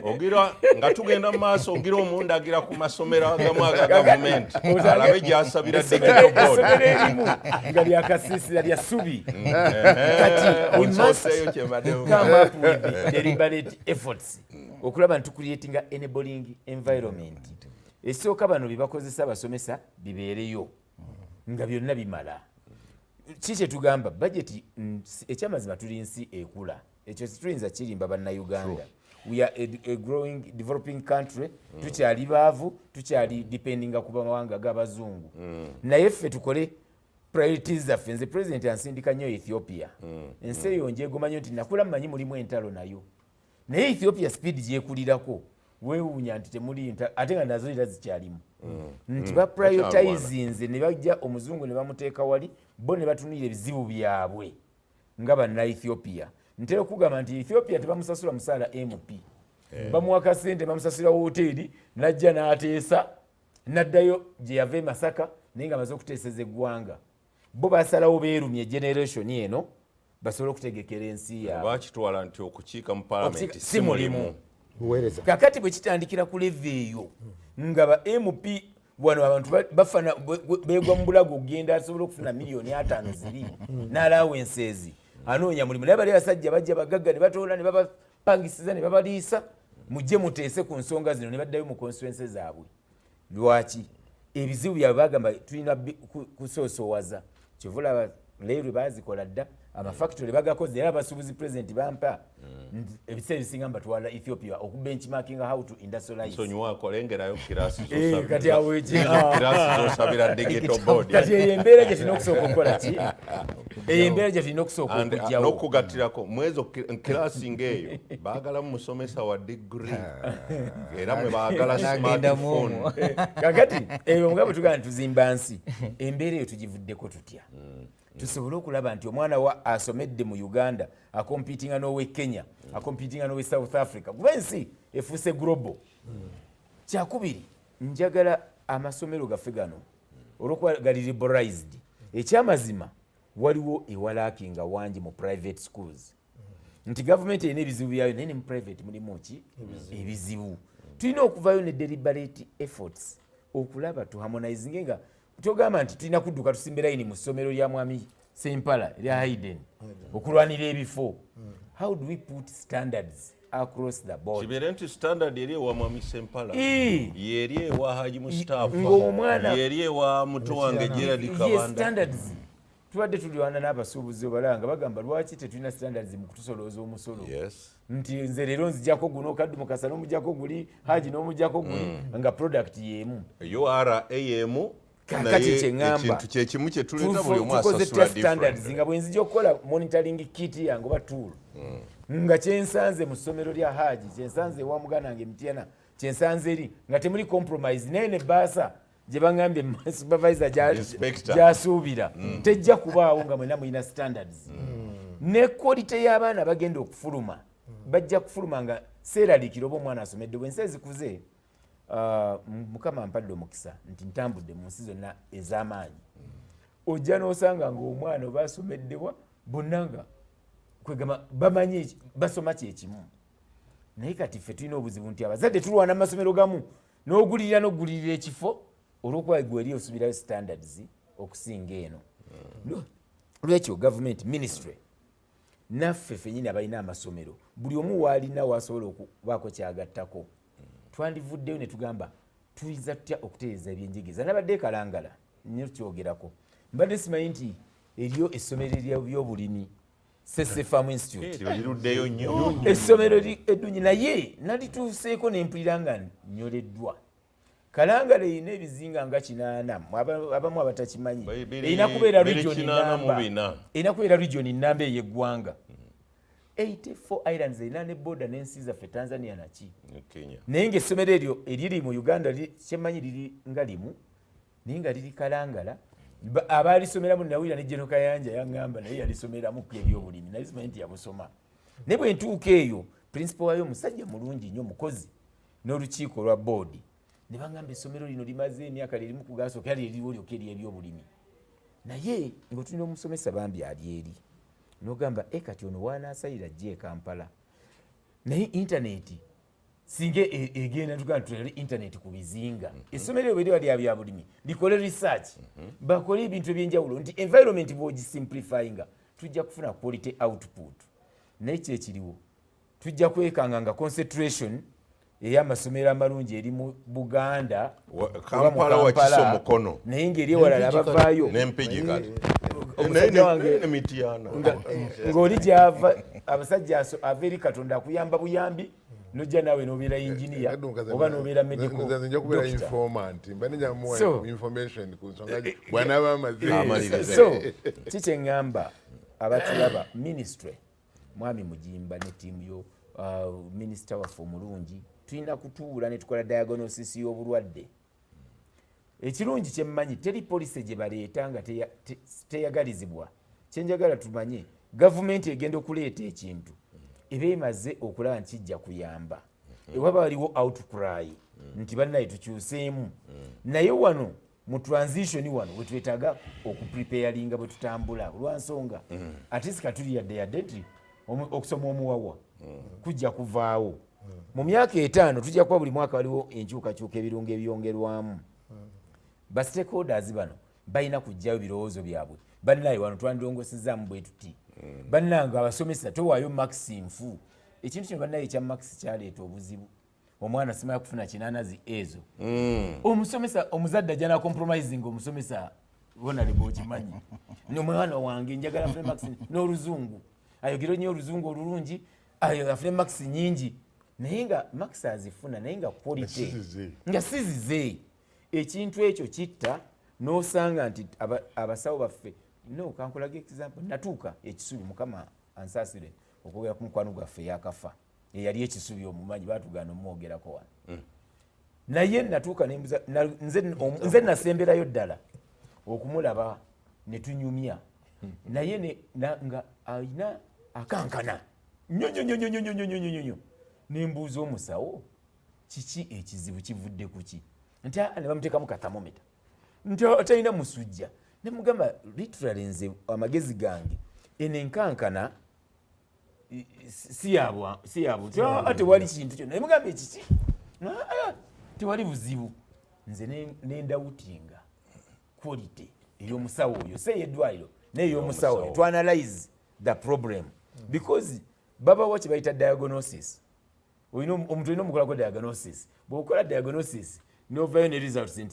Ogira nga tugenda mu maaso, ogira omundagira ku masomero agamu aga gavumenti alabe gyasabira digital board. Essomero erimu nga lyakasiisira lya ssubi. Kati we must Onsooseeyo kyembadde. come up with deliberate efforts okulaba nti creatinga enabling environment. Esooka, bano bye bakozesa abasomesa bibeereyo nga byonna bimala. Ki kyetugamba budget? Ekyamazima tuli nsi ekula, ekyo situyinza kirimba Bannayuganda. We are a growing, developing country. Tukyali baavu, tukyali dependinga ku mawanga g'abazungu, naye ffe tukole priorities zaffe. Nze President ansindika nnyo Ethiopia. Ensi eyo njegoma nnyo nti nakula mmanyi mulimu entalo nayo, naye Ethiopia speed gyekulirako weewuunya nti temuli ate nga nazo era zikyalimu, nti baprioritizinze ne bajja omuzungu ne bamuteeka wali, bo ne batunulira ebizibu byabwe nga banna Ethiopia. Ntera okugamba nti Ethiopia tebamusasula musaala MP, bamuwa kasente, bamusasula woteeri, najja n'ateesa n'addayo gye yava e Masaka, naye nga amaze okuteeseza eggwanga. Bo basalawo beerumye generation eno basobole okutegekera ensi yaabwe. Bakitwala nti okukiika mu palamenti si mulimu. Buweereza. Kakati bwe kitandikira ku level eyo nga ba MP wano abantu bafana beegwa mu bulago okugenda asobola okufuna miliyoni 50 ziri n'allowances, anoonya mulimu, naye bali abasajja bajja bagagga ne batoola ne babapangisiza ne babaliisa, mujje muteese ku nsonga zino, ne baddayo mu constituency zaabwe. Lwaki ebizibu byabwe bagamba tulina kusoosowaza? Kyova olaba leerwe bazikola dda, amafactory bagakoze, era abasuubuzi President bampa nti ebiseera ebisinga mbatwala Ethiopia okubenchmarkinga how to industrialize. Nsonyiwako, lengerayo kirasi. Kati awo Kirasi zosabira digital board. Kati eyo embeera gye tulina okusooka okukola ki? Eyo embeera gye tulina okusooka And, okugjawo. N'okugattirako mwezo kirasi ng'eyo baagalamu musomesa wa degree, era mwe baagala N'agenda smartphone. mu omwo. Kakati eyo nga bwe tugamba nti tuzimba nsi, embeera eyo tugivuddeko tutya tusobole okulaba nti omwana wa asomedde mu Uganda acompetinga n'owe Kenya, acompetinga n'owe South Africa, kuba ensi efuuse global? Kyakubiri, njagala amasomero gaffe gano olwokuba gali liberalized, ekyamazima waliwo ewalackinga wangi mu private schools, nti gavumenti erina ebizibu byayo, naye ne mu private mulimu ki? Ebizibu. Tulina okuvayo ne deliberate efforts okulaba tuharmonizinge, nga togamba nti tulina kudduka tusimbe layini mu ssomero lya mwami Sempala erya Hayden okulwanira ebifo. How do we put standards across the board? Kibeere nti standard eri ewa mwami Sempala yeri ewa Haji Mustafa, yeri ewa muto wange Gerard Ye Kabanda. Standards, tubadde tulwana n'abasuubuzi, obalaba nga bagamba lwaki tetulina standards mu kutusolooza omusolo, nti nze leero nzijako guno, kaddu mukasa n'omujjako guli, Haji n'omujjako guli, nga product y'emu. URA yemu. Kakati Naye kye ŋŋamba, ekintu kyekimu kyetuleeta, buli omu tukoze asasula tutya standards different. Nga bwe nzija okukola monitoring kit yange oba tool, nga kyensanze mu ssomero lya Haji, kyensanze ewa muganda wange Mityana, kyensanze eri, nga temuli compromise, naye ne baasa gye baŋŋambye supervisor Inspector. gyasuubira tejja kubaawo nga mwena mulina standards ne quality y'abaana bagenda okufuluma. Bajja kufuluma nga seeraliikira oba omwana asomedde. Bwe ensi ezikuze, Mukama mpadde omukisa nti ntambudde mu nsi zonna ez'amaanyi, ojja n'osanga ng'omwana oba asomeddewa, bonna nga kwegamba bamanyi basoma kyekimu. Naye kati ffe tulina obuzibu nti abazadde tulwana mu masomero gamu n'ogulirira n'okugulirira ekifo olwokuba gwe eri osubirayo standards okusinga eno. Lwekyo gavumenti, ministry, naffe fenyini abalina amasomero, buli omu waalina wasobola okubaako kyagattako, twandivuddeyo ne tugamba tuyinza tutya okutereeza ebyenjigiriza. Nabadde e Kalangala nnyo kyogerako, mbadde simanyi nti eriyo essomero ery'ebyobulimi, Sese Farm Institute. Eryo liruddeyo nnyo. Essomero eddungi, naye nalituuseeko nempulira nga nyoleddwa. Kalangala erina ebizinga nga 80, abamu abatakimanyi. Erina kubeera Biri region 84. namba, erina kubeera region namba ey'eggwanga. 84 islands, erina ne border n'ensi zaffe Tanzania naki. Ne Kenya. Naye ngaessomero eryo eriri mu Uganda kyemmanyi liri nga limu, naye nga liri Kalangala. Abaalisomeramu nawulira ne Geno Kayanja yaŋŋamba naye yalisomeramu ebyobulimi, naye simanyi nti yabusoma. Naye bwe ntuuka eyo, principal waayo omusajja mulungi nnyo, mukozi, n'olukiiko olwa boodi ne baŋŋamba essomero lino limaze emyaka, lirimu kugasooka era lyeririwo lyokka ery'ebyobulimi, naye ng'otulina omusomesa bambi ali eri, n'ogamba e kati ono waanaasalira ajja e Kampala, naye intaneti. Singa egenda tugaa tutwale internet ku bizinga, essomero eryo bweriba lya byabulimi likole research, bakole ebintu ebyenjawulo, nti environment bw'ogisimplifyinga tujja kufuna quality output. Naye kyekiriwo, tujja kwekanga nga concentration ey'amasomero amalungi eri mu Buganda oba mu Kampala, Wakiso, Mukono. Naye ng'eri ewalala abavaayo N'Empigi kati. Omusajja wange Ne Mityana. Ng'oli gyava abasajja ava eri Katonda akuyamba buyambi, nojja naawe n'obeera engineer oba n'obeera medical Nze nja kubeera doctor. informant, mba njamuwa information ku nsonga bw'anaaba amaze. Amalirize. So kikyeŋŋamba abatulaba, ministry, Mwami Mugimba ne ttiimu yo, minisita waffe omulungi, tulina kutuula ne tukola diagnosis y'obulwadde. Ekirungi kyemmanyi, teri policy gye baleeta nga teyagalizibwa. Kyenjagala tumanye, gavumenti egenda okuleeta ekintu eba emaze okulaba nti kijja kuyamba. Ewaba waliwo outcry nti bannaye tukyuseemu, naye wano mu transition wano wetwetaaga okupreparinga bwe tutambula, olwansonga ate sikatuli yadde yadde nti okusoma omuwawa kujja kuvaawo mu myaka 5. Tujja kuba buli mwaka waliwo enkyukakyuka, ebirungo ebyongerwamu. Ba stakeholders bano balina kugjayo birowoozo byabwe: bannaye wano twandirongosezaamu bwe tuti, bannange abasomesa towaayo marks nfu. Ekintu kino bannaye ekya marks kyaleeta obuzibu. Omwana simanya kufuna 8 zi ezo, omusomesa, omuzadde ajja na compromising omusomesa. Honorable, okimanyi omwana wange njagala afune marks n'oluzungu, ayogere nnyo oluzungu olulungi, afune marks nyingi, naye nga marks azifuna naye nga quality Sizize. Nga sizize. Ekintu ekyo kitta n'osanga nti abasawo baffe no kankulaga example. Natuuka ekisubi, Mukama ansaasire okwogera ku mukwano gwaffe eyakafa eyali ekisubi, omumanyi, batugaana omwogerako wano, naye natuuka nembuza nze nasemberayo ddala okumulaba ne tunyumya naye nga alina akankana nnyo nnyo nnyo nnyo nnyo nnyo nnyo nnyo nnyo. Nembuuza omusawo, kiki ekizibu, kivudde kuki? Nti "Ah," ne bamuteekamu ka thermometer nti "Ah, talina musujja. Nemugamba, literally nze amagezi gange eno enkankana si yabwa nti "Ah, tewali kintu kyonna." Nemugamba, ekiki? "Ah, tewali buzibu." Nze nendoubtinga quality ey'omusawo oyo, si ey'eddwaliro naye ey'omusawo oyo, to analyze the problem, because babawa kye bayita diagnosis. Olina omuntu olina omukolako diagnosis. Bw'okola diagnosis n'ovayo ne results nti